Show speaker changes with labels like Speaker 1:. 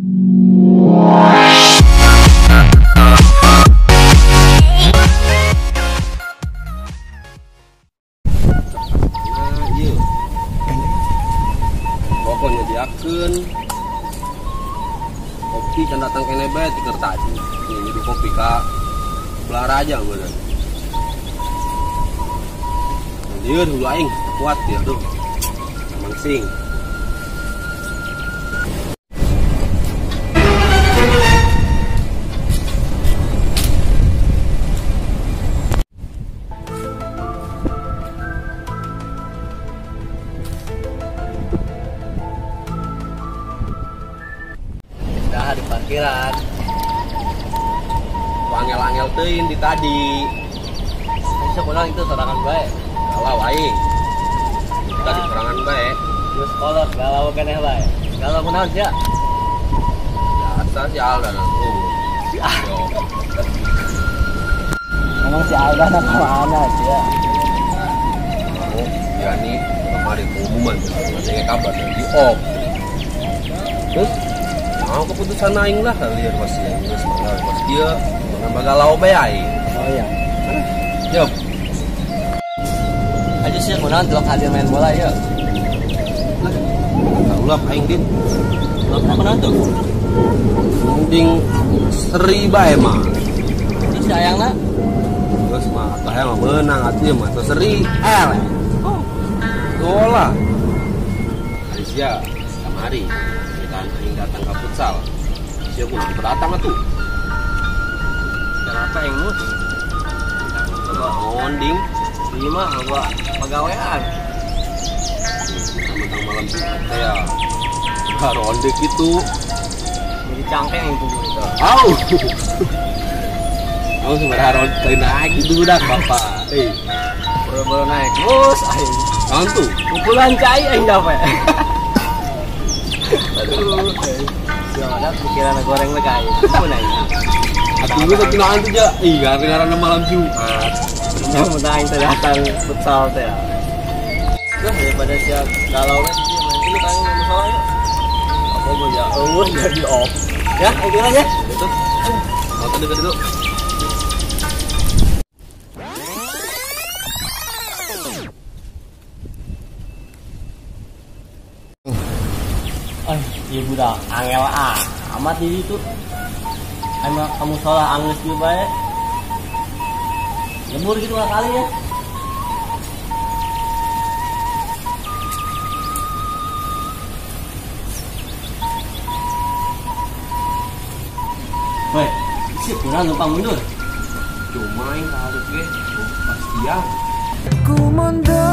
Speaker 1: Nah, iya. Pokoknya diakeun. Kopi can datang kene bae ti tadi. Ini di kopi ka Balaraja bener. Lieur hulu aing kuat ya tuh. Mangsing.
Speaker 2: Dah di parkiran.
Speaker 1: Angel-angel teuing di tadi.
Speaker 2: Bisa kurang itu sorangan bae.
Speaker 1: Galau aing. Tadi sorangan bae.
Speaker 2: Geus kolot galau keneh bae. Galau kunaon sia?
Speaker 1: Biasa si Aldan tuh.
Speaker 2: Si Aldan. Emang si Aldan apa mana sia?
Speaker 1: Oh, ya nih kemarin pengumuman katanya kabar di off. Terus mau keputusan aing lah lieur pasti geus mangga pas kieu nambah galau bae aing.
Speaker 2: Oh iya.
Speaker 1: Jom.
Speaker 2: Aja sih kunaon delok hadir main bola ya.
Speaker 1: Lah, ulap aing din.
Speaker 2: Ulap kunaon tuh?
Speaker 1: Mending seri bae mah.
Speaker 2: Terus si ayangna?
Speaker 1: Geus mah atuh hayang meunang atuh mah teu seri eleh.
Speaker 2: Oh.
Speaker 1: Bola. Sia kamari kita aing datang ke futsal. Sia kunaon teu datang atuh.
Speaker 2: Kenapa aing mus?
Speaker 1: Naon ding?
Speaker 2: Lima gua pegawaian.
Speaker 1: Mentang malam Jumat teh ya. Ronde gitu.
Speaker 2: Jadi cangkeng yang kubu itu.
Speaker 1: Au. Au sebenarnya ronde naik gitu budak bapak. Eh.
Speaker 2: Boro-boro naik bus aing.
Speaker 1: Naon tuh?
Speaker 2: Pukulan cai aing dapat. Aduh. Siapa ada pikiran goreng we ka aing. Pun aing.
Speaker 1: Atuh geus kunaon tuh ja? Ih, gara-gara malam Jumat.
Speaker 2: Nah, aing teh datang futsal teh. Nah, daripada siap galau we main dulu kan masalah yuk. Apa gua ya eueuh jadi off. Ya, aing kira ya.
Speaker 1: Itu. Nonton dekat dulu.
Speaker 2: Eh, ieu budak angel amat di ditu. Emang kamu salah anggeus kieu bae. Nyebur gitu lah kali ya. Woi, sip, kurang numpang mundur.
Speaker 1: Cuma yang harus ge, pastian.
Speaker 3: Ku mundur.